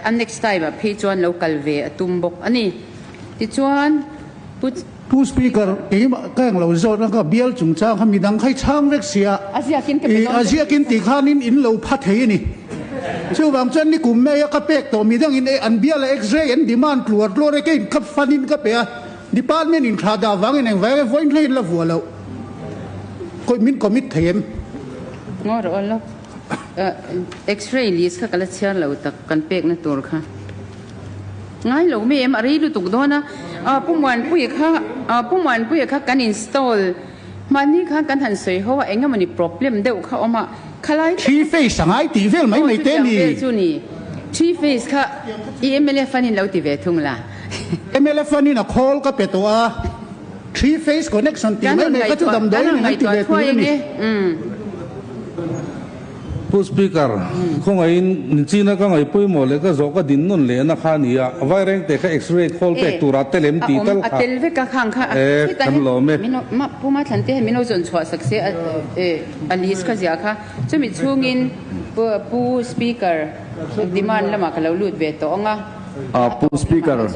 a next time ah phei chuan lo kal ve a tum bawk a ni. Tichuan Pu. Pu Speaker, keimah ka englo zawt a ka bial chungchang kha midang kha i chhang vek sia, A ziakin ka pe dawn a ziakin tih khanin in lo pha thei a ni. Chuvang chuan nikum mai a ka pek tawh midangin e an bial a x-ray an demand tluar tluar e keiin ka fund in ka pe a, department in thla dah vangin engvai e vawiin thleng in la vuah loh. Kawih min commit thei em? Ngaw rawh aw lawk. X-ray list kha ka la chhiar lo tak kan pekna tur kha. Ngai lo mi em a rei lutuk dawn a, Pu Muanpuia kha Pu Muanpuia kha kan install hmanni khan kan han sawi ho a eng emawni problem deuh kha awm a khalai Three face a ngai tih vel mai mai te ni. Vel chu ni. Three face kha i mla fund in lo ti ve thung la. Mla fund in a khawl ka pe tawh a. Three phase connection tih mai mai kha chu damdawiin in an ti ve tur a ni. Pu Speaker, khawngaihin nichina ka ngaih pawimawh leh ka zawh ka din nawn lehna kha a ni a, vaireng te kha X-ray khawl pek tura tel em tih tal kha e kan lawm e. Pu Mathlante hian min lo zawn chhuah sak se a list kha ziah kha. Chumi chhungin Pu Speaker demand lamah ka lo lut ve tawh ang a. Pu Speaker.